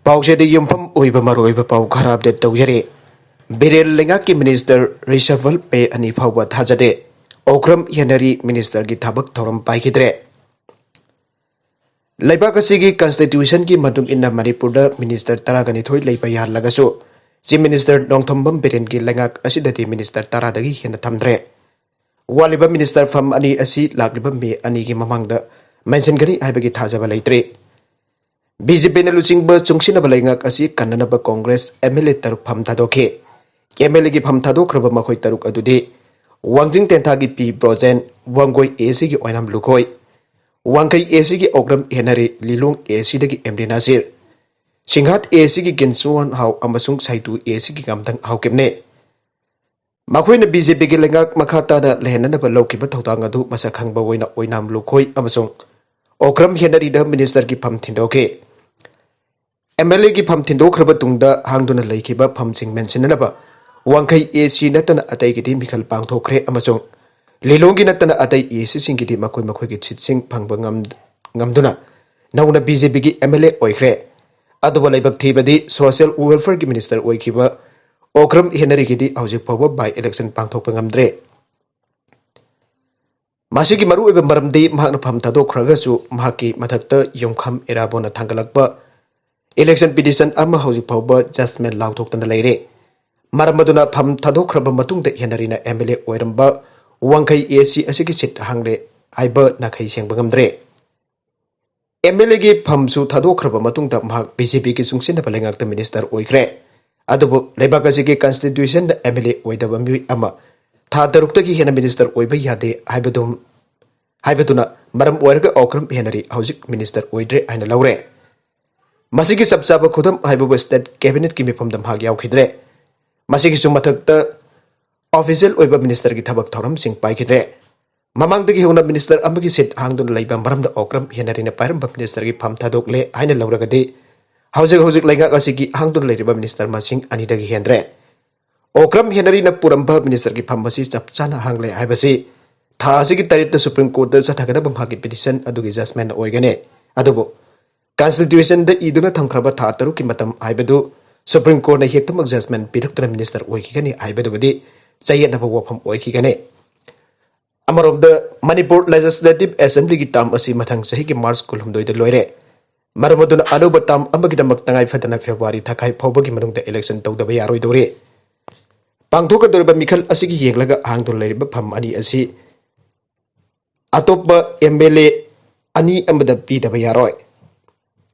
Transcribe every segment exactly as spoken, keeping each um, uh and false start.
ꯄꯥꯎꯆꯦꯗ ꯌꯨꯝꯐꯝ ꯑꯣꯏꯕ ꯃꯔꯨꯑꯣꯏꯕ ꯄꯥꯎ ꯈꯔ ꯑꯞꯗꯦꯠ ꯇꯧꯖꯔꯤ꯫ ꯕꯤꯔꯦꯟ ꯂꯩꯉꯥꯛꯀꯤ ꯃꯤꯅꯤꯁꯇꯔ ꯔꯤꯁꯐꯜ ꯃꯦ ꯑꯅꯤ ꯐꯥꯎꯕ ꯊꯥꯖꯗꯦ꯫ ꯑꯣꯀ꯭ꯔꯝ ꯍꯦꯅꯔꯤ ꯃꯤꯅꯤꯁꯇꯔꯒꯤ ꯊꯕꯛ ꯊꯧꯔꯝ ꯄꯥꯏꯈꯤꯗ꯭ꯔꯦ꯫ ꯂꯩꯕꯥꯛ ꯑꯁꯤꯒꯤ ꯀꯟꯁꯇꯤꯇ꯭ꯌꯨꯁꯟꯒꯤ ꯃꯇꯨꯡ ꯏꯟꯅ ꯃꯅꯤꯄꯨꯔꯗ ꯃꯤꯅꯤꯁꯇꯔ ꯇꯔꯥꯒ ꯅꯤꯊꯣꯏ ꯂꯩꯕ ꯌꯥꯍꯜꯂꯒꯁꯨ, ꯆꯤꯐ ꯃꯤꯅꯤꯁꯇꯔ ꯅꯣꯡꯊꯣꯝꯕꯝ ꯕꯤꯔꯦꯟꯒꯤ ꯂꯩꯉꯥꯛ ꯑꯁꯤꯗꯗꯤ ꯃꯤꯅꯤꯁꯇꯔ ꯇꯔꯥꯗꯒꯤ ꯍꯦꯟꯅ ꯊꯝꯗ꯭ꯔꯦ꯫ ꯋꯥꯠꯂꯤꯕ ꯃꯤꯅꯤꯁꯇꯔ ꯐꯝ ꯑꯅꯤ ꯑꯁꯤ ꯂꯥꯛꯂꯤꯕ ꯃꯦ ꯑꯅꯤꯒꯤ ꯃꯃꯥꯡꯗ ꯃꯦꯟꯁꯤꯟꯒꯅꯤ ꯍꯥꯏꯕꯒꯤ ꯊꯥꯖꯕ ꯂꯩꯇ꯭ꯔꯤ꯫ ꯕꯤ ꯖꯦ ꯄꯤꯅ ꯂꯨꯆꯤꯡꯕ ꯆꯨꯡꯁꯤꯟꯅꯕ ꯂꯩꯉꯥꯛ ꯑꯁꯤ ꯀꯟꯅꯅꯕ ꯀꯣꯡꯒ꯭ꯔꯦꯁ ꯑꯦꯝ ꯑꯦꯜ ꯑꯦ ꯇꯔꯨꯛ ꯐꯝ ꯊꯥꯗꯣꯛꯈꯤ꯫ ꯑꯦꯝ ꯑꯦꯜ ꯑꯦꯒꯤ ꯐꯝ ꯊꯥꯗꯣꯛꯈ꯭ꯔꯕ ꯃꯈꯣꯏ ꯇꯔꯨꯛ ꯑꯗꯨꯗꯤ ꯋꯥꯡꯖꯤꯡ ꯇꯦꯟꯊꯥꯒꯤ ꯄꯤ ꯕ꯭ꯔꯣꯖꯦꯟ, ꯋꯥꯡꯒꯣꯏ ꯑꯦ ꯁꯤꯒꯤ ꯑꯣꯏꯅꯥꯝ ꯂꯨꯈꯣꯏ, ꯋꯥꯡꯈꯩ ꯑꯦ ꯁꯤꯒꯤ ꯑꯣꯀ꯭ꯔꯝ ꯍꯦꯅꯔꯤ, ꯂꯤꯂꯣꯡ ꯑꯦ ꯁꯤꯗꯒꯤ ꯑꯦꯝ ꯗꯤ ꯅꯥꯁꯤꯔ, ꯁꯤꯡꯍꯥꯠ ꯑꯦ ꯁꯤꯒꯤ ꯒꯤꯟꯁꯨꯋꯥꯟ ꯍꯥꯎ ꯑꯃꯁꯨꯡ ꯁꯥꯏꯇꯨ ꯑꯦ ꯁꯤꯒꯤ ꯉꯥꯝꯗꯪ ꯍꯥꯎꯀꯤꯞꯅꯦ꯫ ꯃꯈꯣꯏꯅ ꯕꯤ ꯖꯦ ꯄꯤꯒꯤ ꯂꯩꯉꯥꯛ ꯃꯈꯥ ꯇꯥꯅ ꯂꯩꯍꯟꯅꯅꯕ ꯂꯧꯈꯤꯕ ꯊꯧꯗꯥꯡ ꯑꯗꯨ ꯃꯁꯛ ꯈꯪꯕ ꯑꯣꯏꯅ ꯑꯣꯏꯅꯥꯝ ꯂꯨꯈꯣꯏ ꯑꯃꯁꯨꯡ ꯑꯣꯀ꯭ꯔꯝ ꯍꯦꯅꯔꯤꯗ ꯃꯤꯅꯤꯁꯇꯔꯒꯤ ꯐꯝ ꯊꯤꯟꯗꯣꯛꯈꯤ꯫ ꯑꯦꯝ ꯑꯦꯜ ꯑꯦꯒꯤ ꯐꯝ ꯊꯤꯟꯗꯣꯛꯈ꯭ꯔꯕ ꯇꯨꯡꯗ ꯍꯥꯡꯗꯨꯅ ꯂꯩꯈꯤꯕ ꯐꯝꯁꯤꯡ ꯃꯦꯟꯁꯤꯟꯅꯅꯕ ꯋꯥꯡꯈꯩ ꯑꯦ ꯁꯤ ꯅꯠꯇꯅ ꯑꯇꯩꯒꯤꯗꯤ ꯃꯤꯈꯜ ꯄꯥꯡꯊꯣꯛꯈ꯭ꯔꯦ ꯑꯃꯁꯨꯡ ꯂꯤꯂꯣꯡꯒꯤ ꯅꯠꯇꯅ ꯑꯇꯩ ꯑꯦ ꯁꯤꯁꯤꯡꯒꯤꯗꯤ ꯃꯈꯣꯏ ꯃꯈꯣꯏꯒꯤ ꯁꯤꯠꯁꯤꯡ ꯐꯪꯕ ꯉꯝ-, ꯉꯝꯗꯨꯅ ꯅꯧꯅ ꯕꯤ ꯖꯦ ꯄꯤꯒꯤ ꯑꯦꯝ ꯑꯦꯜ ꯑꯦ ꯑꯣꯏꯈ꯭ꯔꯦ꯫ ꯑꯗꯨꯕꯨ ꯂꯥꯏꯕꯛ ꯊꯤꯕꯗꯤ ꯁꯣꯁꯤꯌꯦꯜ ꯋꯦꯜꯐꯤꯌꯔꯒꯤ ꯃꯤꯅꯤꯁꯇꯔ ꯑꯣꯏꯈꯤꯕ ꯑꯣꯀ꯭ꯔꯝ ꯍꯦꯅꯔꯤꯒꯤꯗꯤ ꯍꯧꯖꯤꯛ ꯐꯥꯎꯕ ꯕꯥꯏ ꯏꯂꯦꯛꯁꯟ ꯄꯥꯡꯊꯣꯛꯄ ꯉꯝꯗ꯭ꯔꯦ꯫ ꯃꯁꯤꯒꯤ ꯃꯔꯨꯑꯣꯏꯕ ꯃꯔꯝꯗꯤ ꯃꯍꯥꯛꯅ ꯐꯝ ꯊꯥꯗꯣꯛꯈ꯭ꯔꯒꯁꯨ ꯃꯍꯥꯛꯀꯤ ꯃꯊꯛꯇ ꯌꯨꯝꯈꯝ ꯏꯔꯥꯕꯣꯟꯅ ꯊꯥꯡꯒꯠꯂꯛꯄ ꯏꯂꯦꯛꯁꯟ ꯄꯤꯇꯤꯁꯟ ꯑꯃ ꯍꯧꯖꯤꯛ ꯐꯥꯎꯕ ꯖꯁꯃꯦꯟ ꯂꯥꯎꯊꯣꯛꯇꯅ ꯂꯩꯔꯦ꯫ ꯃꯔꯝ ꯑꯗꯨꯅ ꯐꯝ ꯊꯥꯗꯣꯛꯈ꯭ꯔꯕ ꯃꯇꯨꯡꯗ ꯍꯦꯅꯔꯤꯅ ꯑꯦꯝ ꯑꯦꯜ ꯑꯦ ꯑꯣꯏꯔꯝꯕ ꯋꯥꯡꯈꯩ ꯑꯦ ꯁꯤ ꯑꯁꯤꯒꯤ ꯁꯤꯠ ꯍꯥꯡꯂꯦ ꯍꯥꯏꯕ ꯅꯥꯈꯩ ꯁꯦꯡꯕ ꯉꯝꯗ꯭ꯔꯦ꯫ ꯑꯦꯝ ꯑꯦꯜ ꯑꯦꯒꯤ ꯐꯝꯁꯨ ꯊꯥꯗꯣꯛꯈ꯭ꯔꯕ ꯃꯇꯨꯡꯗ ꯃꯍꯥꯛ ꯕꯤ ꯖꯦ ꯄꯤꯒꯤ ꯆꯨꯡꯁꯤꯟꯅꯕ ꯂꯩꯉꯥꯛꯇ ꯃꯤꯅꯤꯁꯇꯔ ꯑꯣꯏꯈ꯭ꯔꯦ꯫ ꯑꯗꯨꯕꯨ ꯂꯩꯕꯥꯛ ꯑꯁꯤꯒꯤ ꯀꯟꯁꯇꯤꯇ꯭ꯌꯨꯁꯟꯗ ꯑꯦꯝ ꯑꯦꯜ ꯑꯦ ꯑꯣꯏꯗꯕ ꯃꯤꯑꯣꯏ ꯑꯃ ꯊꯥ ꯇꯔꯨꯛꯇꯒꯤ ꯍꯦꯟꯅ ꯃꯤꯅꯤꯁꯇꯔ ꯑꯣꯏꯕ ꯌꯥꯗꯦ ꯍꯥꯏꯕꯗꯨ, ꯍꯥꯏꯕꯗꯨꯅ ꯃꯔꯝ ꯑꯣꯏꯔꯒ ꯑꯣꯀ꯭ꯔꯝ ꯍꯦꯅꯔꯤ ꯍꯧꯖꯤꯛ ꯃꯤꯅꯤꯁꯇꯔ ꯑꯣꯏꯗ꯭ꯔꯦ ꯍꯥꯏꯅ ꯂꯧꯔꯦ꯫ ꯃꯁꯤꯒꯤ ꯆꯞ ꯆꯥꯕ ꯈꯨꯗꯝ ꯍꯥꯏꯕꯕꯨ ꯁ꯭ꯇꯦꯠ ꯀꯦꯕꯤꯅꯦꯠꯀꯤ ꯃꯤꯐꯝꯗ ꯃꯍꯥꯛ ꯌꯥꯎꯈꯤꯗ꯭ꯔꯦ꯫ ꯃꯁꯤꯒꯤꯁꯨ ꯃꯊꯛꯇ ꯑꯣꯐꯤꯁꯤꯌꯦꯜ ꯑꯣꯏꯕ ꯃꯤꯅꯤꯁꯇꯔꯒꯤ ꯊꯕꯛ ꯊꯧꯔꯝꯁꯤꯡ ꯄꯥꯏꯈꯤꯗ꯭ꯔꯦ꯫ ꯃꯃꯥꯡꯗꯒꯤ ꯍꯧꯅ ꯃꯤꯅꯤꯁꯇꯔ ꯑꯃꯒꯤ ꯁꯤꯠ ꯍꯥꯡꯗꯨꯅ ꯂꯩꯕ ꯃꯔꯝꯗ ꯑꯣꯀ꯭ꯔꯝ ꯍꯦꯅꯔꯤꯅ ꯄꯥꯏꯔꯝꯕ ꯃꯤꯅꯤꯁꯇꯔꯒꯤ ꯐꯝ ꯊꯥꯗꯣꯛꯂꯦ ꯍꯥꯏꯅ ꯂꯧꯔꯒꯗꯤ, ꯍꯧꯖꯤꯛ ꯍꯧꯖꯤꯛ ꯂꯩꯉꯥꯛ ꯑꯁꯤꯒꯤ ꯍꯥꯡꯗꯨꯅ ꯂꯩꯔꯤꯕ ꯃꯤꯅꯤꯁꯇꯔ ꯃꯁꯤꯡ ꯑꯅꯤꯗꯒꯤ ꯍꯦꯟꯗ꯭ꯔꯦ꯫ ꯑꯣꯀ꯭ꯔꯝ ꯍꯦꯅꯔꯤꯅ ꯄꯨꯔꯝꯕ ꯃꯤꯅꯤꯁꯇꯔꯒꯤ ꯐꯝ ꯑꯁꯤ ꯆꯞ ꯆꯥꯅ ꯍꯥꯡꯂꯦ ꯍꯥꯏꯕꯁꯤ ꯊꯥ ꯑꯁꯤꯒꯤ ꯇꯔꯦꯠꯇ ꯁꯨꯄ꯭ꯔꯤꯝ ꯀꯣꯔꯠꯇ ꯆꯠꯊꯒꯗꯕ ꯃꯍꯥꯛꯀꯤ ꯄꯤꯇꯤꯁꯟ ꯑꯗꯨꯒꯤ ꯖꯁꯃꯦꯟ ꯑꯣꯏꯒꯅꯤ꯫ ꯑꯗꯨꯕꯨ ꯀꯟꯁꯇꯤꯇ꯭ꯌꯨꯁꯟꯗ ꯏꯗꯨꯅ ꯊꯝꯈ꯭ꯔꯕ ꯊꯥ ꯇꯔꯨꯛꯀꯤ ꯃꯇꯝ ꯍꯥꯏꯕꯗꯨ ꯁꯨꯄ꯭ꯔꯤꯝ ꯀꯣꯔꯠꯅ ꯍꯦꯛꯇꯃꯛ ꯖꯖꯃꯦꯟ ꯄꯤꯔꯛꯇꯨꯅ ꯃꯤꯅꯤꯁꯇꯔ ꯑꯣꯏꯈꯤꯒꯅꯤ ꯍꯥꯏꯕꯗꯨꯃꯗꯤ ꯆꯌꯦꯠꯅꯕ ꯋꯥꯐꯝ ꯑꯣꯏꯈꯤꯒꯅꯤ꯫ ꯑꯃꯔꯣꯝꯗ, ꯃꯅꯤꯄꯨꯔ ꯂꯦꯖꯤꯁꯂꯦꯇꯤꯚ ꯑꯦꯁꯦꯝꯕ꯭ꯂꯤꯒꯤ ꯇꯥꯝ ꯑꯁꯤ ꯃꯊꯪ ꯆꯍꯤꯒꯤ ꯃꯥꯔꯆ ꯀꯨꯟꯍꯨꯝꯗꯣꯏꯗ ꯂꯣꯏꯔꯦ꯫ ꯃꯔꯝ ꯑꯗꯨꯅ ꯑꯅꯧꯕ ꯇꯥꯝ ꯑꯃꯒꯤꯗꯃꯛ ꯇꯉꯥꯏ ꯐꯗꯅ ꯐꯦꯕ꯭ꯔꯨꯋꯥꯔꯤ ꯊꯥꯈꯥꯏ ꯐꯥꯎꯕꯒꯤ ꯃꯅꯨꯡꯗ ꯏꯂꯦꯛꯁꯟ ꯇꯧꯗꯕ ꯌꯥꯔꯣꯏꯗꯧꯔꯤ꯫ ꯄꯥꯡꯊꯣꯛꯀꯗꯧꯔꯤꯕ ꯃꯤꯈꯜ ꯑꯁꯤꯒꯤ ꯌꯦꯡꯂꯒ ꯍꯥꯡꯗꯨꯅ ꯂꯩꯔꯤꯕ ꯐꯝ ꯑꯅꯤ ꯑꯁꯤ ꯑꯇꯣꯞꯄ ꯑꯦꯝ ꯑꯦꯜ ꯑꯦ ꯑꯅꯤ ꯑꯃꯗ ꯄꯤꯗꯕ ꯌꯥꯔꯣꯏ꯫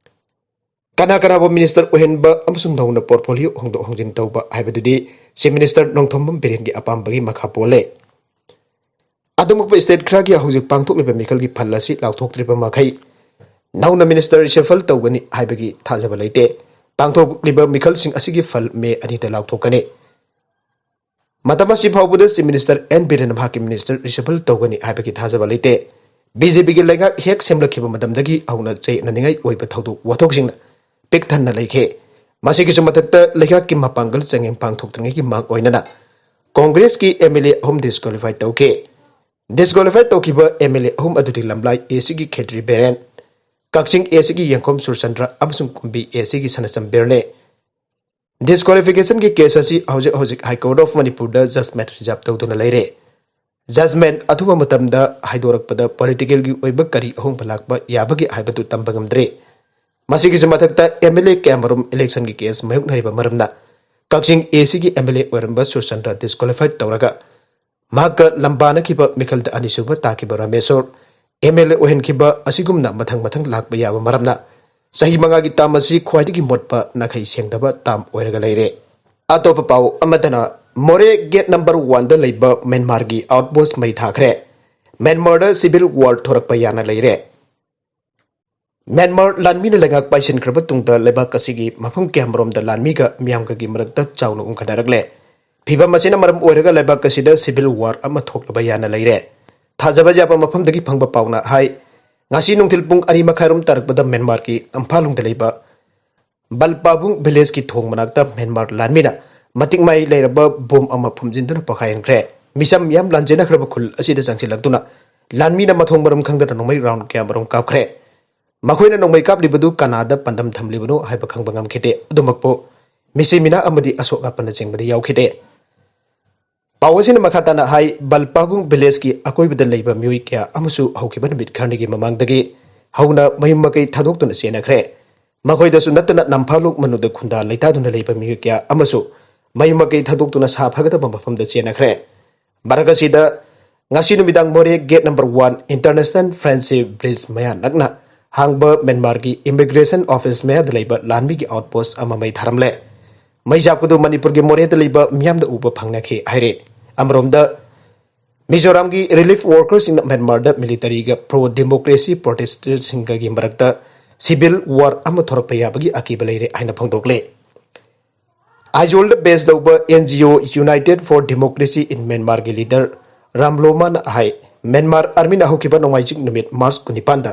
ꯀꯅꯥ ꯀꯅꯥꯕꯨ ꯃꯤꯅꯤꯁꯇꯔ ꯑꯣꯏꯍꯟꯕ ꯑꯃꯁꯨꯡ ꯅꯧꯅ ꯄꯣꯔꯠꯐꯣꯂꯤꯑꯣ ꯍꯣꯡꯗꯣꯛ ꯍꯣꯡꯖꯤꯟ ꯇꯧꯕ ꯍꯥꯏꯕꯗꯨꯗꯤ ꯆꯤꯐ ꯃꯤꯅꯤꯁꯇꯔ ꯅꯣꯡꯊꯣꯝꯕꯝ ꯕꯤꯔꯦꯟꯒꯤ ꯑꯄꯥꯝꯕꯒꯤ ꯃꯈꯥ ꯄꯣꯜꯂꯦ꯫ ꯑꯗꯨꯃꯛꯄ ꯁ꯭ꯇꯦꯠ ꯈꯔꯒꯤ ꯍꯧꯖꯤꯛ ꯄꯥꯡꯊꯣꯛꯂꯤꯕ ꯃꯤꯈꯜꯒꯤ ꯐꯜ ꯑꯁꯤ ꯂꯥꯎꯊꯣꯛꯇ꯭ꯔꯤꯕ ꯃꯈꯩ ꯅꯧꯅ ꯃꯤꯅꯤꯁꯇꯔ ꯔꯤꯁꯐꯜ ꯇꯧꯒꯅꯤ ꯍꯥꯏꯕꯒꯤ ꯊꯥꯖꯕ ꯂꯩꯇꯦ꯫ ꯄꯥꯡꯊꯣꯛꯂꯤꯕ ꯃꯤꯈꯜꯁꯤꯡ ꯑꯁꯤꯒꯤ ꯐꯜ ꯃꯦ ꯑꯅꯤꯗ ꯂꯥꯎꯊꯣꯛꯀꯅꯤ꯫ ꯃꯇꯝ ꯑꯁꯤ ꯐꯥꯎꯕꯗ ꯆꯤꯐ ꯃꯤꯅꯤꯁꯇꯔ ꯑꯦꯟ ꯕꯤꯔꯦꯟꯅ ꯃꯍꯥꯛꯀꯤ ꯃꯤꯅꯤꯁꯇꯔ ꯔꯤꯁꯐꯜ ꯇꯧꯒꯅꯤ ꯍꯥꯏꯕꯒꯤ ꯊꯥꯖꯕ ꯂꯩꯇꯦ꯫ ꯕꯤ ꯖꯦ ꯄꯤꯒꯤ ꯂꯩꯉꯥꯛ ꯍꯦꯛ ꯁꯦꯝꯂꯛꯈꯤꯕ ꯃꯇꯝꯗꯒꯤ ꯍꯧꯅ ꯆꯌꯦꯠꯅꯅꯤꯡꯉꯥꯏ ꯑꯣꯏꯕ ꯊꯧꯗꯣꯛ ꯋꯥꯊꯣꯛꯁꯤꯡꯅ ꯄꯤꯛ ꯊꯟꯅ ꯂꯩꯈꯤ꯫ ꯃꯁꯤꯒꯤꯁꯨ ꯃꯊꯛꯇ ꯂꯩꯉꯥꯛꯀꯤ ꯃꯄꯥꯡꯒꯜ ꯆꯥꯡꯌꯦꯡ ꯄꯥꯡꯊꯣꯛꯇ꯭ꯔꯤꯉꯩꯒꯤ ꯃꯥꯡ ꯑꯣꯏꯅꯅ ꯀꯣꯡꯒ꯭ꯔꯦꯁꯀꯤ ꯑꯦꯝ ꯑꯦꯜ ꯑꯦ ꯑꯍꯨꯝ ꯗꯤꯁꯀ꯭ꯋꯥꯂꯤꯐꯥꯏ ꯇꯧꯈꯤ꯫ ꯗꯤꯁꯀ꯭ꯋꯥꯂꯤꯐꯥꯏ ꯇꯧꯈꯤꯕ ꯑꯦꯝ ꯑꯦꯜ ꯑꯦ ꯑꯍꯨꯝ ꯑꯗꯨꯗꯤ ꯂꯝꯂꯥꯏ ꯑꯦ ꯁꯤꯒꯤ ꯈꯦꯇ꯭ꯔꯤ ꯕꯤꯔꯦꯟ, ꯀꯛꯆꯤꯡ ꯑꯦ ꯁꯤꯒꯤ ꯌꯦꯡꯈꯣꯝ ꯁꯨꯔꯆꯟꯗ꯭ꯔ ꯑꯃꯁꯨꯡ ꯀꯨꯝꯕꯤ ꯑꯦ ꯁꯤꯒꯤ ꯁꯅꯆꯝꯕꯤꯔꯅꯤ꯫ ꯗꯤꯁꯀ꯭ꯋꯥꯂꯤꯐꯤꯀꯦꯁꯟꯒꯤ ꯀꯦꯁ ꯑꯁꯤ ꯍꯧꯖꯤꯛ ꯍꯧꯖꯤꯛ ꯍꯥꯏ ꯀꯣꯔꯠ ꯑꯣꯐ ꯃꯅꯤꯄꯨꯔꯗ ꯖꯖꯃꯦꯟ ꯔꯤꯖꯥꯔꯚ ꯇꯧꯗꯨꯅ ꯂꯩꯔꯦ꯫ ꯖꯖꯃꯦꯟ ꯑꯊꯨꯕ ꯃꯇꯝꯗ ꯍꯥꯏꯗꯣꯔꯛꯄꯗ ꯄꯣꯂꯤꯇꯤꯀꯦꯜꯒꯤ ꯑꯣꯏꯕ ꯀꯔꯤ ꯑꯍꯣꯡꯕ ꯂꯥꯛꯄ ꯌꯥꯕꯒꯦ ꯍꯥꯏꯕꯗꯨ ꯇꯝꯕ ꯉꯝꯗ꯭ꯔꯤ꯫ ꯃꯁꯤꯒꯤꯁꯨ ꯃꯊꯛꯇ ꯑꯦꯝ ꯑꯦꯜ ꯑꯦ ꯀꯌꯥꯃꯔꯨꯝ ꯏꯂꯦꯛꯁꯟꯒꯤ ꯀꯦꯁ ꯃꯥꯌꯣꯛꯅꯔꯤꯕ ꯃꯔꯝꯅ ꯀꯛꯆꯤꯡ ꯑꯦ ꯁꯤꯒꯤ ꯑꯦꯝ ꯑꯦꯜ ꯑꯦ ꯑꯣꯏꯔꯝꯕ ꯁꯨꯔꯆꯟꯗ꯭ꯔ ꯗꯤꯁꯀ꯭ꯋꯥꯂꯤꯐꯥꯏ ꯇꯧꯔꯒ ꯃꯍꯥꯛꯀ ꯂꯝꯕꯥꯅꯈꯤꯕ ꯃꯤꯈꯜꯗ ꯑꯅꯤꯁꯨꯕ ꯇꯥꯈꯤꯕ ꯔꯥꯃꯦꯁꯣꯔ ꯑꯦꯝ ꯑꯦꯜ ꯑꯦ ꯑꯣꯏꯍꯟꯈꯤꯕ ꯑꯁꯤꯒꯨꯝꯅ ꯃꯊꯪ ꯃꯊꯪ ꯂꯥꯛꯄ ꯌꯥꯕ ꯃꯔꯝꯅ ꯆꯍꯤ ꯃꯉꯥꯒꯤ ꯇꯥꯝ ꯑꯁꯤ ꯈ꯭ꯋꯥꯏꯗꯒꯤ ꯃꯣꯠꯄ ꯅꯥꯈꯩ ꯁꯦꯡꯗꯕ ꯇꯥꯝ ꯑꯣꯏꯔꯒ ꯂꯩꯔꯦ꯫ ꯑꯇꯣꯞꯄ ꯄꯥꯎ ꯑꯃꯗꯅ ꯃꯣꯔꯦ ꯒꯦꯠ ꯅꯝꯕꯔ ꯋꯥꯟꯗ ꯂꯩꯕ ꯃ꯭ꯌꯥꯟꯃꯥꯔꯒꯤ ꯑꯥꯎꯠꯄꯣꯁ ꯃꯩ ꯊꯥꯈ꯭ꯔꯦ꯫ ꯃ꯭ꯌꯥꯟꯃꯥꯔꯗ ꯁꯤꯚꯤꯜ ꯋꯥꯔ ꯊꯣꯔꯛꯄ ꯌꯥꯅ ꯂꯩꯔꯦ꯫ ꯃ꯭ꯌꯥꯟꯃꯥꯔ ꯂꯥꯟꯃꯤꯅ ꯂꯩꯉꯥꯛ ꯄꯥꯏꯁꯤꯟꯈ꯭ꯔꯕ ꯇꯨꯡꯗ ꯂꯩꯕꯥꯛ ꯑꯁꯤꯒꯤ ꯃꯐꯝ ꯀꯌꯥꯃꯔꯣꯝꯗ ꯂꯥꯟꯃꯤꯒ ꯃꯤꯌꯥꯝꯒꯒꯤ ꯃꯔꯛꯇ ꯆꯥꯎꯅ ꯎꯪꯈꯠꯅꯔꯛꯂꯦ꯫ ꯐꯤꯚꯝ ꯑꯁꯤꯅ ꯃꯔꯝ ꯑꯣꯏꯔꯒ ꯂꯩꯕꯥꯛ ꯑꯁꯤꯗ ꯁꯤꯚꯤꯜ ꯋꯥꯔ ꯑꯃ ꯊꯣꯛꯂꯕ ꯌꯥꯅ ꯂꯩꯔꯦ꯫ ꯊꯥꯖꯕ ꯌꯥꯕ ꯃꯐꯝꯗꯒꯤ ꯐꯪꯕ ꯄꯥꯎꯅ ꯍꯥꯏ, ꯉꯁꯤ ꯅꯨꯡꯊꯤꯜ ꯄꯨꯡ ꯑꯅꯤ ꯃꯈꯥꯏꯔꯣꯝ ꯇꯥꯔꯛꯄꯗ ꯃ꯭ꯌꯥꯟꯃꯥꯔꯒꯤ ꯏꯝꯐꯥꯜ ꯂꯣꯝꯗ ꯂꯩꯕ ꯕꯜꯄꯥꯕꯨꯡ ꯚꯤꯂꯦꯖꯀꯤ ꯊꯣꯡ ꯃꯅꯥꯛꯇ ꯃ꯭ꯌꯥꯟꯃꯥꯔ ꯂꯥꯟꯃꯤꯅ ꯃꯇꯤꯛ ꯃꯥꯏ ꯂꯩꯔꯕ ꯕꯣꯝ ꯑꯃ ꯐꯨꯝꯖꯤꯟꯗꯨꯅ ꯄꯣꯈꯥꯏꯍꯟꯈ꯭ꯔꯦ꯫ ꯃꯤꯆꯝ ꯃꯤꯌꯥꯝ ꯂꯥꯟꯖꯦꯟꯅꯈ꯭ꯔꯕ ꯈꯨꯜ ꯑꯁꯤꯗ ꯆꯪꯁꯤꯜꯂꯛꯇꯨꯅ ꯂꯥꯟꯃꯤꯅ ꯃꯊꯣꯡ ꯃꯔꯝ ꯈꯪꯗꯅ ꯅꯣꯡꯃꯩ ꯔꯥꯎꯟ ꯀꯌꯥꯃꯔꯨꯝ ꯀꯥꯞꯈ꯭ꯔꯦ꯫ ꯃꯈꯣꯏꯅ ꯅꯣꯡꯃꯩ ꯀꯥꯞꯂꯤꯕꯗꯨ ꯀꯅꯥꯗ ꯄꯥꯟꯗꯝ ꯊꯝꯂꯤꯕꯅꯣ ꯍꯥꯏꯕ ꯈꯪꯕ ꯉꯝꯈꯤꯗꯦ꯫ ꯑꯗꯨꯃꯛꯄꯨ ꯃꯤꯁꯤ ꯃꯤꯅꯥ ꯑꯃꯗꯤ ꯑꯁꯣꯛ ꯑꯄꯟꯅꯆꯤꯡꯕꯗꯤ ꯌꯥꯎꯈꯤꯗꯦ꯫ ꯄꯥꯎ ꯑꯁꯤꯅ ꯃꯈꯥ ꯇꯥꯅ ꯍꯥꯏ, ꯕꯜꯄꯥꯒꯨꯡ ꯚꯤꯂꯦꯖꯀꯤ ꯑꯀꯣꯏꯕꯗ ꯂꯩꯕ ꯃꯤꯑꯣꯏ ꯀꯌꯥ ꯑꯃꯁꯨ ꯍꯧꯈꯤꯕ ꯅꯨꯃꯤꯠ ꯈꯔꯅꯤꯒꯤ ꯃꯃꯥꯡꯗꯒꯤ ꯍꯧꯅ ꯃꯌꯨꯝ ꯃꯀꯩ ꯊꯥꯗꯣꯛꯇꯨꯅ ꯆꯦꯟꯅꯈ꯭ꯔꯦ꯫ ꯃꯈꯣꯏꯗꯁꯨ ꯅꯠꯇꯅ ꯅꯝꯐꯥꯂꯣꯡ ꯃꯅꯨꯡꯗ ꯈꯨꯟꯗꯥ ꯂꯩꯇꯥꯗꯨꯅ ꯂꯩꯕ ꯃꯤꯑꯣꯏ ꯀꯌꯥ ꯑꯃꯁꯨ ꯃꯌꯨꯝ ꯃꯀꯩ ꯊꯥꯗꯣꯛꯇꯨꯅ ꯁꯥ ꯐꯒꯗꯕ ꯃꯐꯝꯗ ꯆꯦꯟꯅꯈ꯭ꯔꯦ꯫ ꯃꯔꯛ ꯑꯁꯤꯗ ꯉꯁꯤ ꯅꯨꯃꯤꯗꯥꯡ Moreh gate number one international friendship bridge ꯃꯌꯥ ꯅꯛꯅ ꯍꯥꯡꯕ ꯃ꯭ꯌꯥꯟꯃꯥꯔꯒꯤ ꯏꯃꯤꯒ꯭ꯔꯦꯁꯟ ꯑꯣꯐꯤꯁ ꯃꯌꯥꯗ ꯂꯩꯕ ꯂꯥꯟꯃꯤꯒꯤ ꯑꯥꯎꯠꯄꯣꯁ ꯑꯃ ꯃꯩ ꯊꯥꯔꯝꯂꯦ꯫ ꯃꯩ ꯆꯥꯛꯄꯗꯨ ꯃꯅꯤꯄꯨꯔꯒꯤ ꯃꯣꯔꯦꯗ ꯂꯩꯕ ꯃꯤꯌꯥꯝꯗ ꯎꯕ ꯐꯪꯅꯈꯤ ꯍꯥꯏꯔꯦ꯫ ꯑꯃꯔꯣꯝꯗ ꯃꯤꯖꯣꯔꯥꯝꯒꯤ ꯔꯤꯂꯤꯐ ꯋꯥꯔꯀꯔꯁꯤꯡꯅ ꯃ꯭ꯌꯥꯟꯃꯥꯔꯗ ꯃꯤꯂꯤꯇꯔꯤꯒ ꯄ꯭ꯔꯣ ꯗꯦꯃꯣꯀ꯭ꯔꯦꯁꯤ ꯄ꯭ꯔꯣꯇꯦꯁꯇꯔꯁꯤꯡꯒꯒꯤ ꯃꯔꯛꯇ ꯁꯤꯚꯤꯜ ꯋꯥꯔ ꯑꯃ ꯊꯣꯔꯛꯄ ꯌꯥꯕꯒꯤ ꯑꯀꯤꯕ ꯂꯩꯔꯦ ꯍꯥꯏꯅ ꯐꯣꯡꯗꯣꯛꯂꯦ꯫ ꯑꯥꯏꯖꯣꯜꯗ ꯕꯦꯁ ꯇꯧꯕ N G O United for Democracy in Myanmarꯒꯤ ꯂꯤꯗꯔ ꯔꯥꯝꯂꯣꯃꯥꯅ ꯍꯥꯏ, ꯃ꯭ꯌꯥꯟꯃꯥꯔ ꯑꯥꯔꯃꯤꯅ ꯍꯧꯈꯤꯕ ꯅꯣꯡꯃꯥꯏꯖꯤꯡ ꯅꯨꯃꯤꯠ ꯃꯥꯔꯆ ꯀꯨꯟꯅꯤꯄꯥꯟꯗ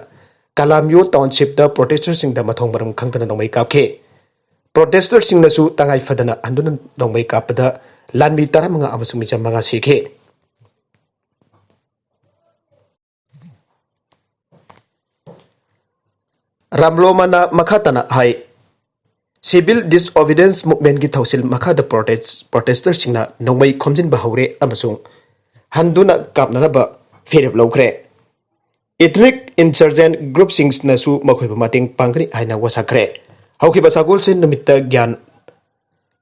ꯀꯂꯥꯝꯌꯣ ꯇꯥꯎꯟꯁꯤꯞꯇ ꯄ꯭ꯔꯣꯇꯦꯁꯇꯔꯁꯤꯡꯗ ꯃꯊꯣꯡ ꯃꯔꯝ ꯈꯪꯗꯅ ꯅꯣꯡꯃꯩ ꯀꯥꯞꯈꯤ꯫ ꯄ꯭ꯔꯣꯇꯦꯁꯇꯔꯁꯤꯡꯅꯁꯨ ꯇꯉꯥꯏ ꯐꯗꯅ ꯍꯟꯗꯨꯅ ꯅꯣꯡꯃꯩ ꯀꯥꯞꯄꯗ ꯂꯥꯟꯃꯤ ꯇꯔꯥꯃꯉꯥ ꯑꯃꯁꯨꯡ ꯃꯤꯆꯝ ꯃꯉꯥ ꯁꯤꯈꯤ꯫ ꯔꯥꯝꯂꯣꯃꯥꯅ ꯃꯈꯥ ꯇꯥꯅ ꯍꯥꯏ, ꯁꯤꯚꯤꯜ ꯗꯤꯁꯑꯣꯕꯤꯗꯦꯟꯁ ꯃꯨꯚꯃꯦꯟꯒꯤ ꯊꯧꯁꯤꯜ ꯃꯈꯥꯗ ꯄ꯭ꯔꯣꯇꯦꯁ-, ꯄ꯭ꯔꯣꯇꯦꯁꯇꯔꯁꯤꯡꯅ ꯅꯣꯡꯃꯩ ꯈꯣꯝꯖꯤꯟꯕ ꯍꯧꯔꯦ ꯑꯃꯁꯨꯡ ꯍꯟꯗꯨꯅ ꯀꯥꯞꯅꯅꯕ ꯐꯤꯔꯦꯞ ꯂꯧꯈ꯭ꯔꯦ꯫ ꯏꯊꯅꯤꯛ ꯏꯟꯁꯔꯖꯦꯟ ꯒ꯭ꯔꯨꯞꯁꯤꯡꯅꯁꯨ ꯃꯈꯣꯏꯕꯨ ꯃꯇꯦꯡ ꯄꯥꯡꯒꯅꯤ ꯍꯥꯏꯅ ꯋꯥꯁꯛꯈ꯭ꯔꯦ꯫ ꯍꯧꯈꯤꯕ ꯁꯒꯣꯜꯁꯦꯟ ꯅꯨꯃꯤꯠꯇ ꯒ꯭ꯌꯥꯟ,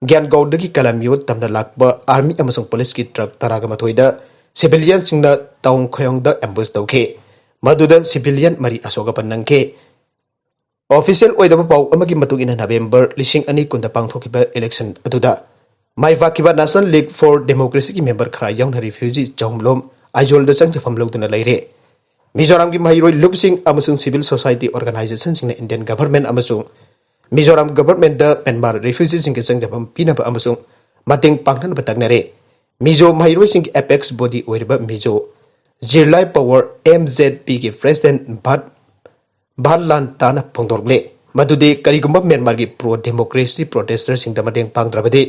ꯒ꯭ꯌꯥꯟꯒꯧꯗꯒꯤ ꯀꯂꯝꯌꯣꯠ ꯇꯝꯅ ꯂꯥꯛꯄ ꯑꯥꯔꯃꯤ ꯑꯃꯁꯨꯡ ꯄꯨꯂꯤꯁꯀꯤ ꯇ꯭ꯔꯛ ꯇꯔꯥꯒ ꯃꯥꯊꯣꯏꯗ ꯁꯤꯚꯤꯂꯤꯌꯟꯁꯤꯡꯅ ꯇꯥꯎꯟ ꯈꯣꯌꯣꯡꯗ ꯑꯦꯝꯕꯨꯁ ꯇꯧꯈꯤ꯫ ꯃꯗꯨꯗ ꯁꯤꯚꯤꯂꯤꯌꯟ ꯃꯔꯤ ꯑꯁꯣꯛ ꯑꯄꯟ ꯅꯪꯈꯤ꯫ ꯑꯣꯐꯤꯁꯤꯌꯦꯜ ꯑꯣꯏꯗꯕ ꯄꯥꯎ ꯑꯃꯒꯤ ꯃꯇꯨꯡ ꯏꯟꯅ, ꯅꯕꯦꯝꯕꯔ ꯂꯤꯁꯤꯡ ꯑꯅꯤ ꯀꯨꯟꯗ ꯄꯥꯡꯊꯣꯛꯈꯤꯕ ꯏꯂꯦꯛꯁꯟ ꯑꯗꯨꯗ ꯃꯥꯏ ꯄꯥꯛꯈꯤꯕ National League for Democracyꯒꯤ ꯃꯦꯝꯕꯔ ꯈꯔ ꯌꯥꯎꯅ ꯔꯤꯐ꯭ꯌꯨꯖꯤ ꯆꯍꯨꯝꯂꯣꯝ ꯑꯥꯏꯖꯣꯜꯗ ꯆꯪꯖꯐꯝ ꯂꯧꯗꯨꯅ ꯂꯩꯔꯦ꯫ ꯃꯤꯖꯣꯔꯥꯝꯒꯤ ꯃꯍꯩꯔꯣꯏ ꯂꯨꯞꯁꯤꯡ ꯑꯃꯁꯨꯡ ꯁꯤꯚꯤꯜ ꯁꯣꯁꯥꯏꯇꯤ ꯑꯣꯔꯒꯅꯥꯏꯖꯦꯁꯟꯁꯤꯡꯅ ꯏꯟꯗꯤꯌꯟ ꯒꯚꯔꯟꯃꯦꯟꯠ ꯑꯃꯁꯨꯡ ꯃꯤꯖꯣꯔꯥꯝ ꯒꯚꯔꯟꯃꯦꯟꯠꯇ ꯃ꯭ꯌꯥꯟꯃꯥꯔ ꯔꯤꯐ꯭ꯌꯨꯖꯤꯁꯤꯡꯒꯤ ꯆꯪꯖꯐꯝ ꯄꯤꯅꯕ ꯑꯃꯁꯨꯡ ꯃꯇꯦꯡ ꯄꯥꯡꯅꯅꯕ ꯇꯛꯅꯔꯦ꯫ ꯃꯤꯖꯣ ꯃꯍꯩꯔꯣꯏꯁꯤꯡꯒꯤ ꯑꯦꯄꯦꯛꯁ ꯕꯣꯗꯤ ꯑꯣꯏꯔꯤꯕ ꯃꯤꯖꯣ ꯖꯤꯔꯂꯥꯏ ꯄꯋꯔ, ꯑꯦꯝ ꯖꯦꯗ ꯄꯤꯒꯤ ꯄ꯭ꯔꯦꯁꯤꯗꯦꯟꯠ ꯚꯥꯠ ꯚꯥꯟ ꯂꯥꯟ ꯇꯥꯅ ꯐꯣꯡꯗꯣꯔꯛꯂꯦ꯫ ꯃꯗꯨꯗꯤ ꯀꯔꯤꯒꯨꯝꯕ ꯃ꯭ꯌꯥꯟꯃꯥꯔꯒꯤ ꯄ꯭ꯔꯣ ꯗꯦꯃꯣꯀ꯭ꯔꯦꯁꯤ ꯄ꯭ꯔꯣꯇꯦꯁꯇꯔꯁꯤꯡꯗ ꯃꯇꯦꯡ ꯄꯥꯡꯗ꯭ꯔꯕꯗꯤ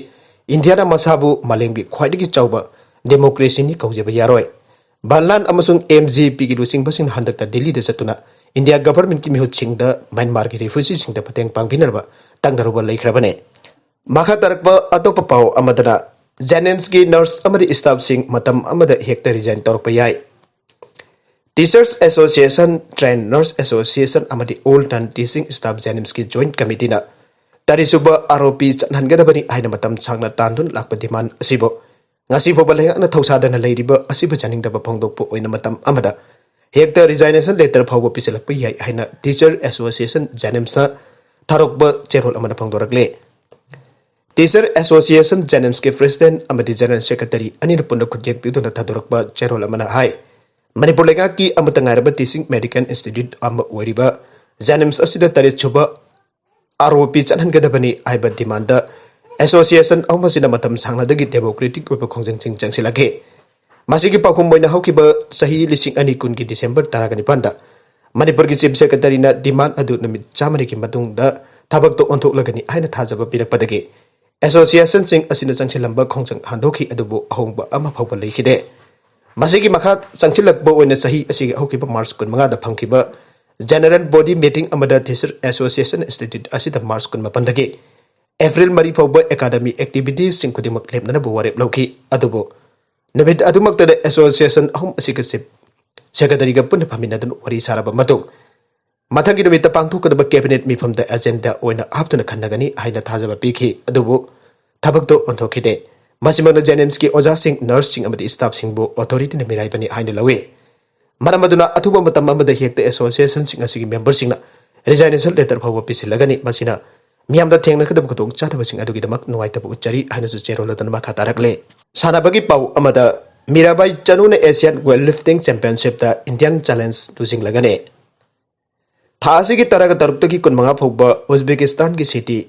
ꯏꯟꯗꯤꯌꯥꯅ ꯃꯁꯥꯕꯨ ꯃꯥꯂꯦꯝꯒꯤ ꯈ꯭ꯋꯥꯏꯗꯒꯤ ꯆꯥꯎꯕ ꯗꯦꯃꯣꯀ꯭ꯔꯦꯁꯤꯅꯤ ꯀꯧꯖꯕ ꯌꯥꯔꯣꯏ꯫ ꯚꯥꯟ ꯂꯥꯟ ꯑꯃꯁꯨꯡ ꯑꯦꯝ ꯖꯦ ꯄꯤꯒꯤ ꯂꯨꯆꯤꯡꯕꯁꯤꯡꯅ ꯍꯟꯗꯛꯇ ꯗꯤꯜꯂꯤꯗ ꯆꯠꯇꯨꯅ ꯏꯟꯗꯤꯌꯥ ꯒꯚꯔꯟꯃꯦꯟꯠꯀꯤ ꯃꯤꯍꯨꯠꯁꯤꯡꯗ ꯃ꯭ꯌꯥꯟꯃꯥꯔꯒꯤ ꯔꯤꯐ꯭ꯌꯨꯖꯤꯁꯤꯡꯗ ꯃꯇꯦꯡ ꯄꯥꯡꯕꯤꯅꯕ ꯇꯛꯅꯔꯨꯕ ꯂꯩꯈ꯭ꯔꯕꯅꯤ꯫ ꯃꯈꯥ ꯇꯥꯔꯛꯄ ꯑꯇꯣꯞꯄ ꯄꯥꯎ ꯑꯃꯗꯅ, ꯖꯦꯅꯤꯝꯁꯀꯤ ꯅꯔꯁ ꯑꯃꯗꯤ ꯁ꯭ꯇꯥꯐꯁꯤꯡ ꯃꯇꯝ ꯑꯃꯗ ꯍꯦꯛꯇ ꯔꯤꯖꯥꯏꯟ ꯇꯧꯔꯛꯄ ꯌꯥꯏ꯫ Teachers Association, Trained Nurse Association ꯑꯃꯗꯤ All Non Teaching Staff ꯖꯦꯅꯤꯝꯁꯀꯤ ꯖꯣꯏꯟꯠ ꯀꯃꯤꯇꯤꯅ ꯇꯔꯦꯠ ꯁꯨꯕ ꯑꯥꯔ ꯑꯣ ꯄꯤ ꯆꯠꯍꯟꯒꯗꯕꯅꯤ ꯍꯥꯏꯅ ꯃꯇꯝ ꯁꯥꯡꯅ ꯇꯥꯟꯗꯨꯅ ꯂꯥꯛꯄ ꯗꯤꯃꯥꯟ ꯑꯁꯤꯕꯨ ꯉꯁꯤ ꯐꯥꯎꯕ ꯂꯩꯉꯥꯛꯅ ꯊꯧꯁꯥꯗꯅ ꯂꯩꯔꯤꯕ ꯑꯁꯤꯕꯨ ꯌꯥꯅꯤꯡꯗꯕ ꯐꯣꯡꯗꯣꯛꯄ ꯑꯣꯏꯅ ꯃꯇꯝ ꯑꯃꯗ ꯍꯦꯛꯇ ꯔꯤꯖꯥꯏꯅꯦꯁꯟ ꯂꯦꯇꯔ ꯐꯥꯎꯕ ꯄꯤꯁꯤꯜꯂꯛꯄ ꯌꯥꯏ ꯍꯥꯏꯅ ꯇꯤꯆꯔ ꯑꯦꯁꯣꯁꯤꯌꯦꯁꯟ ꯖꯦꯅꯤꯝꯁꯅ ꯊꯥꯔꯛꯄ ꯆꯦꯔꯣꯜ ꯑꯃꯅ ꯐꯣꯡꯗꯣꯔꯛꯂꯦ꯫ ꯇꯤꯆꯔ ꯑꯦꯁꯣꯁꯤꯌꯦꯁꯟ ꯖꯦꯅꯤꯝꯁꯀꯤ ꯄ꯭ꯔꯦꯁꯤꯗꯦꯟꯠ ꯑꯃꯗꯤ ꯖꯦꯅꯔꯦꯜ ꯁꯦꯀ꯭ꯔꯦꯇꯔꯤ ꯑꯅꯤꯅ ꯄꯨꯟꯅ ꯈꯨꯠꯌꯦꯛ ꯄꯤꯗꯨꯅ ꯊꯥꯗꯣꯔꯛꯄ ꯆꯦꯔꯣꯜ ꯑꯃꯅ ꯍꯥꯏ, ꯃꯅꯤꯄꯨꯔ ꯂꯩꯉꯥꯛꯀꯤ ꯑꯃꯠꯇ ꯉꯥꯏꯔꯕ ꯇꯤꯆꯤꯡ ꯃꯦꯗꯤꯀꯦꯜ ꯏꯟꯁꯇꯤꯇ꯭ꯌꯨꯠ ꯑꯃ ꯑꯣꯏꯔꯤꯕ ꯖꯦꯅꯤꯝꯁ ꯑꯁꯤꯗ ꯇꯔꯦꯠ ꯁꯨꯕ ꯑꯥꯔ ꯑꯣ ꯄꯤ ꯆꯠꯍꯟꯒꯗꯕꯅꯤ ꯍꯥꯏꯕ ꯗꯤꯃꯥꯟꯗ ꯑꯦꯁꯣꯁꯤꯌꯦꯁꯟ ꯑꯍꯨꯝ ꯑꯁꯤꯅ ꯃꯇꯝ ꯁꯥꯡꯅꯗꯒꯤ ꯗꯦꯃꯣꯀ꯭ꯔꯦꯇꯤꯛ ꯑꯣꯏꯕ ꯈꯣꯡꯖꯪꯁꯤꯡ ꯆꯪꯁꯤꯜꯂꯛꯈꯤ꯫ ꯃꯁꯤꯒꯤ ꯄꯥꯎꯈꯨꯝ ꯑꯣꯏꯅ ꯍꯧꯈꯤꯕ ꯆꯍꯤ ꯂꯤꯁꯤꯡ ꯑꯅꯤ ꯀꯨꯟꯒꯤ ꯗꯤꯁꯦꯝꯕꯔ ꯇꯔꯥꯒ ꯅꯤꯄꯥꯟꯗ ꯃꯅꯤꯄꯨꯔꯒꯤ ꯆꯤꯐ ꯁꯦꯀ꯭ꯔꯦꯇꯔꯤꯅ ꯗꯤꯃꯥꯟ ꯑꯗꯨ ꯅꯨꯃꯤꯠ ꯆꯥꯝꯃꯔꯤꯒꯤ ꯃꯇꯨꯡꯗ ꯊꯕꯛꯇ ꯑꯣꯟꯊꯣꯛꯂꯒꯅꯤ ꯍꯥꯏꯅ ꯊꯥꯖꯕ ꯄꯤꯔꯛꯄꯗꯒꯤ ꯑꯦꯁꯣꯁꯤꯌꯦꯁꯟꯁꯤꯡ ꯑꯁꯤꯅ ꯆꯪꯁꯤꯜꯂꯝꯕ ꯈꯣꯡꯖꯪ ꯍꯟꯗꯣꯛꯈꯤ, ꯑꯗꯨꯕꯨ ꯑꯍꯣꯡꯕ ꯑꯃ ꯐꯥꯎꯕ ꯂꯩꯈꯤꯗꯦ꯫ ꯃꯁꯤꯒꯤ ꯃꯈꯥ ꯆꯪꯁꯤꯜꯂꯛꯄ ꯑꯣꯏꯅ ꯆꯍꯤ ꯑꯁꯤꯒꯤ ꯍꯧꯈꯤꯕ ꯃꯥꯔꯆ ꯀꯨꯟꯃꯉꯥꯗ ꯐꯝꯈꯤꯕ ꯖꯦꯅꯔꯦꯜ ꯕꯣꯗꯤ ꯃꯤꯇꯤꯡ ꯑꯃꯗ ꯇꯤꯆꯔ ꯑꯦꯁꯣꯁꯤꯌꯦꯁꯟ ꯏꯟꯁꯇꯤꯇ꯭ꯌꯨꯠ ꯑꯁꯤꯗ ꯃꯥꯔꯆ ꯀꯨꯟꯃꯥꯄꯟꯗꯒꯤ ꯑꯦꯄ꯭ꯔꯤꯜ ꯃꯔꯤ ꯐꯥꯎꯕ ꯑꯦꯀꯥꯗꯃꯤ ꯑꯦꯛꯇꯤꯚꯤꯇꯤꯁꯁꯤꯡ ꯈꯨꯗꯤꯡꯃꯛ ꯂꯦꯞꯅꯅꯕ ꯋꯥꯔꯦꯞ ꯂꯧꯈꯤ꯫ ꯑꯗꯨꯕꯨ ꯅꯨꯃꯤꯠ ꯑꯗꯨꯃꯛꯇꯗ ꯑꯦꯁꯣꯁꯤꯌꯦꯁꯟ ꯑꯍꯨꯝ ꯑꯁꯤꯒ ꯆꯤꯐ ꯁꯦꯀ꯭ꯔꯦꯇꯔꯤꯒ ꯄꯨꯟꯅ ꯐꯝꯃꯤꯟꯅꯗꯨꯅ ꯋꯥꯔꯤ ꯁꯥꯔꯕ ꯃꯇꯨꯡ ꯃꯊꯪꯒꯤ ꯅꯨꯃꯤꯠꯇ ꯄꯥꯡꯊꯣꯛꯀꯗꯕ ꯀꯦꯕꯤꯅꯦꯠ ꯃꯤꯐꯝꯗ ꯑꯦꯖꯦꯟꯗꯥ ꯑꯣꯏꯅ ꯍꯥꯞꯇꯨꯅ ꯈꯟꯅꯒꯅꯤ ꯍꯥꯏꯅ ꯊꯥꯖꯕ ꯄꯤꯈꯤ꯫ ꯑꯗꯨꯕꯨ ꯊꯕꯛꯇꯣ ꯑꯣꯟꯊꯣꯛꯈꯤꯗꯦ꯫ ꯃꯁꯤꯃꯛꯅ ꯖꯦꯅꯤꯝꯁꯀꯤ ꯑꯣꯖꯥꯁꯤꯡ, ꯅꯔꯁꯁꯤꯡ ꯑꯃꯗꯤ ꯁ꯭ꯇꯥꯐꯁꯤꯡꯕꯨ ꯑꯣꯊꯣꯔꯤꯇꯤꯅ ꯃꯤꯔꯥꯏꯕꯅꯤ ꯍꯥꯏꯅ ꯂꯧꯏ꯫ ꯃꯔꯝ ꯑꯗꯨꯅ ꯑꯊꯨꯕ ꯃꯇꯝ ꯑꯃꯗ ꯍꯦꯛꯇ ꯑꯦꯁꯣꯁꯤꯌꯦꯁꯟꯁꯤꯡ ꯑꯁꯤꯒꯤ ꯃꯦꯝꯕꯔꯁꯤꯡꯅ ꯔꯤꯖꯥꯏꯅꯦꯁꯟ ꯂꯦꯇꯔ ꯐꯥꯎꯕ ꯄꯤꯁꯤꯜꯂꯒꯅꯤ꯫ ꯃꯁꯤꯅ ꯃꯤꯌꯥꯝꯗ ꯊꯦꯡꯅꯒꯗꯕ ꯈꯨꯗꯣꯡꯆꯥꯗꯕꯁꯤꯡ ꯑꯗꯨꯒꯤꯗꯃꯛ ꯅꯨꯡꯉꯥꯏꯇꯕ ꯎꯠꯆꯔꯤ ꯍꯥꯏꯅꯁꯨ ꯆꯦꯔꯣꯜ ꯑꯗꯨꯅ ꯃꯈꯥ ꯇꯥꯔꯛꯂꯦ꯫ ꯁꯥꯟꯅꯕꯒꯤ ꯄꯥꯎ ꯑꯃꯗ, ꯃꯤꯔꯥꯕꯥꯏ ꯆꯅꯨꯅ ꯑꯦꯁꯤꯌꯥꯟ ꯋꯦꯠ ꯂꯤꯐꯇꯤꯡ ꯆꯦꯝꯄꯤꯌꯟꯁꯤꯞꯇ ꯏꯟꯗꯤꯌꯥꯟ ꯆꯦꯂꯦꯟꯖ ꯂꯨꯆꯤꯡꯂꯒꯅꯤ꯫ ꯊꯥ ꯑꯁꯤꯒꯤ ꯇꯔꯥꯒ ꯇꯔꯨꯛꯇꯒꯤ ꯀꯨꯟꯃꯉꯥ ꯐꯥꯎꯕ ꯎꯖꯕꯦꯀꯤꯁꯇꯥꯟꯒꯤ ꯁꯤꯇꯤ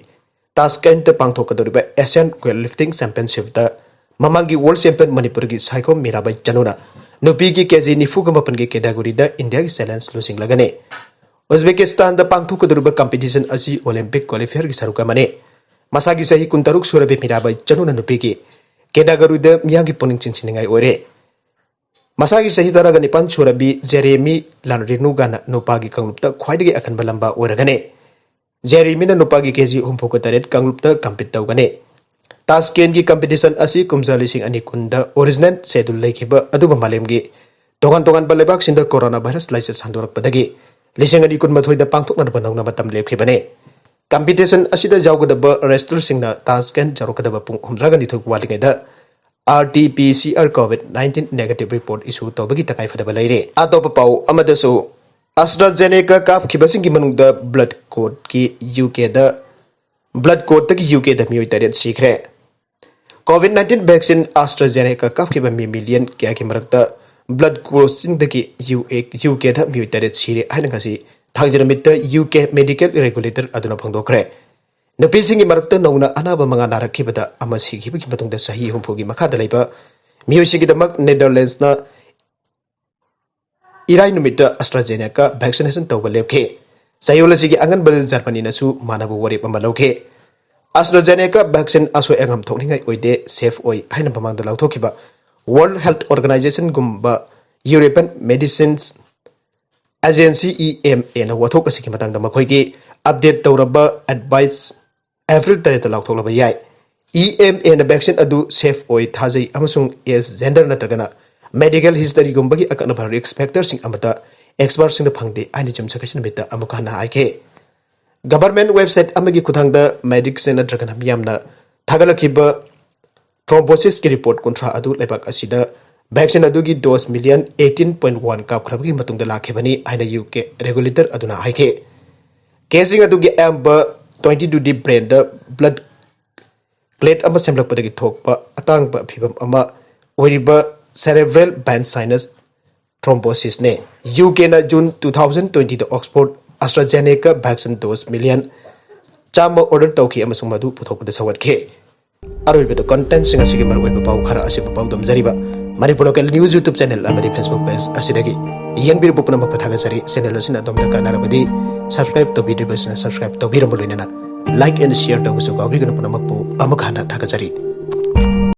ꯇꯥꯁꯀꯦꯟꯠꯇ ꯄꯥꯡꯊꯣꯛꯀꯗꯧꯔꯤꯕ ꯑꯦꯁꯤꯌꯥꯟ ꯋꯦꯠ ꯂꯤꯐꯇꯤꯡ ꯆꯦꯝꯄꯤꯌꯟꯁꯤꯞꯇ ꯃꯃꯥꯡꯒꯤ ꯋꯥꯔꯜ ꯆꯦꯝꯄꯤꯌꯟ ꯃꯅꯤꯄꯨꯔꯒꯤ ꯁꯥꯏꯈꯣꯝ ꯃꯤꯔꯥꯕꯥꯏ ꯆꯅꯨꯅ ꯅꯨꯄꯤꯒꯤ ꯀꯦꯖꯤ ꯅꯤꯐꯨꯒ ꯃꯥꯄꯟꯒꯤ ꯀꯦꯇꯥꯒꯣꯔꯤꯗ ꯏꯟꯗꯤꯌꯥꯒꯤ ꯆꯦꯂꯦꯟꯖ ꯂꯨꯆꯤꯡꯂꯒꯅꯤ꯫ ꯎꯖꯕꯦꯀꯤꯁꯇꯥꯟꯗ ꯄꯥꯡꯊꯣꯛꯀꯗꯧꯔꯤꯕ ꯀꯝꯄꯤꯇꯤꯁꯟ ꯑꯁꯤ ꯑꯣꯂꯦꯝꯄꯤꯛ ꯀ꯭ꯋꯥꯂꯤꯐꯥꯌꯔꯒꯤ ꯁꯔꯨꯛ ꯑꯃꯅꯤ꯫ ꯃꯁꯥꯒꯤ ꯆꯍꯤ ꯀꯨꯟꯇꯔꯨꯛ ꯁꯨꯔꯕꯤ ꯃꯤꯔꯥꯕꯥꯏ ꯆꯅꯨꯅ ꯅꯨꯄꯤꯒꯤ ꯀꯦꯇꯥꯒꯣꯔꯤꯗ ꯃꯤꯌꯥꯝꯒꯤ ꯄꯨꯛꯅꯤꯡ ꯆꯤꯡꯁꯤꯟꯅꯤꯡꯉꯥꯏ ꯑꯣꯏꯔꯦ꯫ ꯃꯁꯥꯒꯤ ꯆꯍꯤ ꯇꯔꯥꯒ ꯅꯤꯄꯥꯟ ꯁꯨꯔꯕꯤ ꯖꯦꯔꯦꯃꯤ ꯂꯥꯟꯔꯤꯅꯨꯒꯥꯅ ꯅꯨꯄꯥꯒꯤ ꯀꯥꯡꯂꯨꯞꯇ ꯈ꯭ꯋꯥꯏꯗꯒꯤ ꯑꯈꯟꯕ ꯂꯝꯕꯥ ꯑꯣꯏꯔꯒꯅꯤ꯫ ꯖꯦꯔꯦꯃꯤꯅ ꯅꯨꯄꯥꯒꯤ ꯀꯦ ꯖꯤ ꯍꯨꯝꯐꯨꯒ ꯇꯔꯦꯠ ꯀꯥꯡꯂꯨꯞꯇ ꯀꯝꯄꯤꯠ ꯇꯧꯒꯅꯤ꯫ ꯇꯥꯁꯀꯦꯟꯒꯤ ꯀꯝꯄꯤꯇꯤꯁꯟ ꯑꯁꯤ ꯀꯨꯝꯖꯥ ꯂꯤꯁꯤꯡ ꯑꯅꯤ ꯀꯨꯟꯗ ꯑꯣꯔꯤꯖꯤꯅꯦꯜ ꯁꯦꯗꯨꯜ ꯂꯩꯈꯤꯕ ꯑꯗꯨꯕꯨ ꯃꯥꯂꯦꯝꯒꯤ ꯇꯣꯉꯥꯟ ꯇꯣꯉꯥꯟꯕ ꯂꯩꯕꯥꯛꯁꯤꯡꯗ ꯀꯣꯔꯣꯅꯥ ꯚꯥꯏꯔꯁ ꯂꯥꯏꯆꯠ ꯁꯟꯗꯣꯔꯛꯄꯗꯒꯤ ꯂꯤꯁꯤꯡ ꯑꯅꯤ ꯀꯨꯟꯃꯥꯊꯣꯏꯗ ꯄꯥꯡꯊꯣꯛꯅꯅꯕ ꯅꯧꯅ ꯃꯇꯝ ꯂꯦꯞꯈꯤꯕꯅꯤ꯫ ꯀꯝꯄꯤꯇꯤꯁꯟ ꯑꯁꯤꯗ ꯌꯥꯎꯒꯗꯕ ꯔꯦꯁꯂꯔꯁꯤꯡꯅ ꯇꯥꯁꯀꯦꯟ ꯌꯧꯔꯛꯀꯗꯕ ꯄꯨꯡ ꯍꯨꯝꯗ꯭ꯔꯥꯒ ꯅꯤꯊꯣꯏ ꯋꯥꯠꯂꯤꯉꯩꯗ R T P C R COVID nineteen negative report ꯏꯁꯨ ꯇꯧꯕꯒꯤ ꯇꯉꯥꯏꯐꯗꯕ ꯂꯩꯔꯦ꯫ ꯑꯇꯣꯞꯄ ꯄꯥꯎ ꯑꯃꯗꯁꯨ, ꯑꯁꯇ꯭ꯔꯥꯖꯦꯅꯦꯀꯥ ꯀꯥꯞꯈꯤꯕꯁꯤꯡꯒꯤ ꯃꯅꯨꯡꯗ ꯕ꯭ꯂꯗ ꯀꯣꯠꯀꯤ ꯌꯨ ꯀꯦꯗ, ꯕ꯭ꯂꯗ ꯀꯣꯠꯇꯒꯤ ꯌꯨ ꯀꯦꯗ ꯃꯤꯑꯣꯏ ꯇꯔꯦꯠ ꯁꯤꯈ꯭ꯔꯦ꯫ ꯀꯣꯚꯤꯗ ꯅꯥꯏꯟꯇꯤꯟ ꯚꯦꯛꯁꯤꯟ ꯑꯁꯇ꯭ꯔꯥꯖꯦꯅꯦꯀꯥ ꯀꯥꯞꯈꯤꯕ ꯃꯤ ꯃꯤꯂꯤꯌꯟ ꯀꯌꯥꯒꯤ ꯃꯔꯛꯇ ꯕ꯭ꯂꯗ ꯀꯣꯠꯁꯤꯡꯗꯒꯤ ꯌꯨ ꯑꯦ, ꯌꯨ ꯀꯦꯗ ꯃꯤꯑꯣꯏ ꯇꯔꯦꯠ ꯁꯤꯔꯦ ꯍꯥꯏꯅ ꯉꯁꯤ ꯊꯥꯡꯖ ꯅꯨꯃꯤꯠꯇ ꯌꯨ ꯀꯦ ꯃꯦꯗꯤꯀꯦꯜ ꯔꯦꯒꯨꯂꯦꯇꯔ ꯑꯗꯨꯅ ꯐꯣꯡꯗꯣꯛꯈ꯭ꯔꯦ꯫ ꯅꯨꯄꯤꯁꯤꯡꯒꯤ ꯃꯔꯛꯇ ꯅꯧꯅ ꯑꯅꯥꯕ ꯃꯉꯥ ꯅꯥꯔꯛꯈꯤꯕꯗ ꯑꯃ ꯁꯤꯈꯤꯕꯒꯤ ꯃꯇꯨꯡꯗ ꯆꯍꯤ ꯍꯨꯝꯐꯨꯒꯤ ꯃꯈꯥꯗ ꯂꯩꯕ ꯃꯤꯑꯣꯏꯁꯤꯡꯒꯤꯗꯃꯛ ꯅꯦꯗꯔꯂꯦꯟꯁꯅ ꯏꯔꯥꯏ ꯅꯨꯃꯤꯠꯇ ꯑꯁꯇ꯭ꯔꯥꯖꯦꯅꯦꯀꯥ ꯚꯦꯛꯁꯤꯅꯦꯁꯟ ꯇꯧꯕ ꯂꯦꯞꯈꯤ꯫ ꯆꯌꯣꯜ ꯑꯁꯤꯒꯤ ꯑꯉꯟꯕꯗ ꯖꯔꯃꯅꯤꯅꯁꯨ ꯃꯥꯟꯅꯕ ꯋꯥꯔꯦꯞ ꯑꯃ ꯂꯧꯈꯤ꯫ ꯑꯁꯇ꯭ꯔꯥꯖꯦꯅꯦꯀꯥ ꯚꯦꯛꯁꯤꯟ ꯑꯁꯣꯏ ꯑꯉꯥꯝ ꯊꯣꯛꯅꯤꯡꯉꯥꯏ ꯑꯣꯏꯗꯦ, ꯁꯦꯐ ꯑꯣꯏ ꯍꯥꯏꯅ ꯃꯃꯥꯡꯗ ꯂꯥꯎꯊꯣꯛꯈꯤꯕ ꯋꯥꯔꯜꯗ ꯍꯦꯜꯊ ꯑꯣꯔꯒꯅꯥꯏꯖꯦꯁꯟꯒꯨꯝꯕ European medicines agency, E M ꯑꯦꯅ ꯋꯥꯊꯣꯛ ꯑꯁꯤꯒꯤ ꯃꯇꯥꯡꯗ ꯃꯈꯣꯏꯒꯤ ꯑꯞꯗꯦꯠ ꯇꯧꯔꯕ ꯑꯦꯗꯚꯥꯏꯁ ꯑꯦꯄ꯭ꯔꯤꯜ ꯇꯔꯦꯠꯇ ꯂꯥꯎꯊꯣꯛꯂꯕ ꯌꯥꯏ꯫ ꯏ ꯑꯦꯝ ꯑꯦꯅ ꯚꯦꯛꯁꯤꯟ ꯑꯗꯨ ꯁꯦꯐ ꯑꯣꯏ ꯊꯥꯖꯩ ꯑꯃꯁꯨꯡ ꯑꯦꯖ, ꯖꯦꯟꯗꯔ ꯅꯠꯇ꯭ꯔꯒꯅ ꯃꯦꯗꯤꯀꯦꯜ ꯍꯤꯁꯇꯔꯤꯒꯨꯝꯕꯒꯤ ꯑꯀꯛꯅꯕ ꯔꯤꯁꯛ ꯐꯦꯛꯇꯔꯁꯤꯡ ꯑꯃꯠꯇ ꯑꯦꯛꯁꯄꯔꯠꯁꯤꯡꯅ ꯐꯪꯗꯦ ꯍꯥꯏꯅ ꯌꯨꯝꯁꯀꯩꯁ ꯅꯨꯃꯤꯠꯇ ꯑꯃꯨꯛ ꯍꯟꯅ ꯍꯥꯏꯈꯤ꯫ ꯒꯚꯔꯟꯃꯦꯟꯠ ꯋꯦꯕꯁꯥꯏꯠ ꯑꯃꯒꯤ ꯈꯨꯠꯊꯥꯡꯗ ꯃꯦꯗꯤꯛꯁꯤꯡ ꯅꯠꯇ꯭ꯔꯒꯅ ꯃꯤꯌꯥꯝꯅ ꯊꯥꯒꯠꯂꯛꯈꯤꯕ ꯊ꯭ꯔꯣꯝꯕꯣꯁꯤꯁꯀꯤ ꯔꯤꯄꯣꯔꯠ ꯀꯨꯟꯊ꯭ꯔꯥ ꯑꯗꯨ ꯂꯩꯕꯥꯛ ꯑꯁꯤꯗ ꯚꯦꯛꯁꯤꯟ ꯑꯗꯨꯒꯤ dose million eighteen point one ꯀꯥꯞꯈ꯭ꯔꯕꯒꯤ ꯃꯇꯨꯡꯗ ꯂꯥꯛꯈꯤꯕꯅꯤ ꯍꯥꯏꯅ ꯌꯨ ꯀꯦ ꯔꯦꯒꯨꯂꯦꯇꯔ ꯑꯗꯨꯅ ꯍꯥꯏꯈꯤ꯫ ꯀꯦꯁꯁꯤꯡ ꯑꯗꯨꯒꯤ ꯑꯌꯥꯝꯕ ꯇ꯭ꯋꯦꯟꯇꯤ ꯇꯨ ꯗꯤ ꯕ꯭ꯔꯦꯟꯗ ꯕ꯭ꯂꯗ ꯀ꯭ꯂꯦꯠ ꯑꯃ ꯁꯦꯝꯂꯛꯄꯗꯒꯤ ꯊꯣꯛꯄ ꯑꯇꯥꯡꯕ ꯐꯤꯚꯝ ꯑꯃ ꯑꯣꯏꯔꯤꯕ ꯁꯦꯔꯦꯕ꯭ꯔꯦꯜ ꯕꯦꯟ ꯁꯥꯏꯅꯁ ꯊ꯭ꯔꯣꯝꯕꯣꯁꯤꯁꯅꯦ꯫ ꯌꯨ ꯀꯦꯅ ꯖꯨꯟ ꯇꯨ ꯊꯥꯎꯖꯟ ꯇ꯭ꯋꯦꯟꯇꯤꯗ Oxford AstraZeneca vaccine dose million ꯆꯥꯝꯃ ꯑꯣꯔꯗꯔ ꯇꯧꯈꯤ ꯑꯃꯁꯨꯡ ꯃꯗꯨ ꯄꯨꯊꯣꯛꯄꯗ ꯁꯧꯒꯠꯈꯤ꯫ ꯑꯔꯣꯏꯕꯗ ꯀꯟꯇꯦꯟꯠꯁꯤꯡ ꯑꯁꯤꯒꯤ ꯃꯔꯨꯑꯣꯏꯕ ꯄꯥꯎ ꯈꯔ ꯑꯁꯤꯕꯨ ꯄꯥꯎꯗꯝꯖꯔꯤꯕ Manipur local news YouTube channel ꯑꯃꯗꯤ ꯐꯦꯁꯕꯨꯛ ꯄꯦꯖ ꯑꯁꯤꯗꯒꯤ ꯌꯦꯡꯕꯤꯔꯛꯄ ꯄꯨꯝꯅꯃꯛꯄꯨ ꯊꯥꯒꯠꯆꯔꯤ꯫ ꯆꯦꯅꯦꯜ ꯑꯁꯤꯅ ꯑꯗꯣꯝꯗ ꯀꯥꯟꯅꯔꯕꯗꯤ ꯁꯕꯁꯀ꯭ꯔꯥꯏꯕ ꯇꯧꯕꯤꯗ꯭ꯔꯤꯕꯁꯤꯡꯅ ꯁꯕꯁꯀ꯭ꯔꯥꯏꯕ ꯇꯧꯕꯤꯔꯝꯕ ꯂꯣꯏꯅꯅ ꯂꯥꯏꯛ ꯑꯦꯟ ꯁꯤꯌꯔ ꯇꯧꯕꯁꯨ ꯀꯥꯎꯕꯤꯒꯅꯨ꯫ ꯄꯨꯝꯅꯃꯛꯄꯨ ꯑꯃꯨꯛ ꯍꯟꯅ ꯊꯥꯒꯠꯆꯔꯤ꯫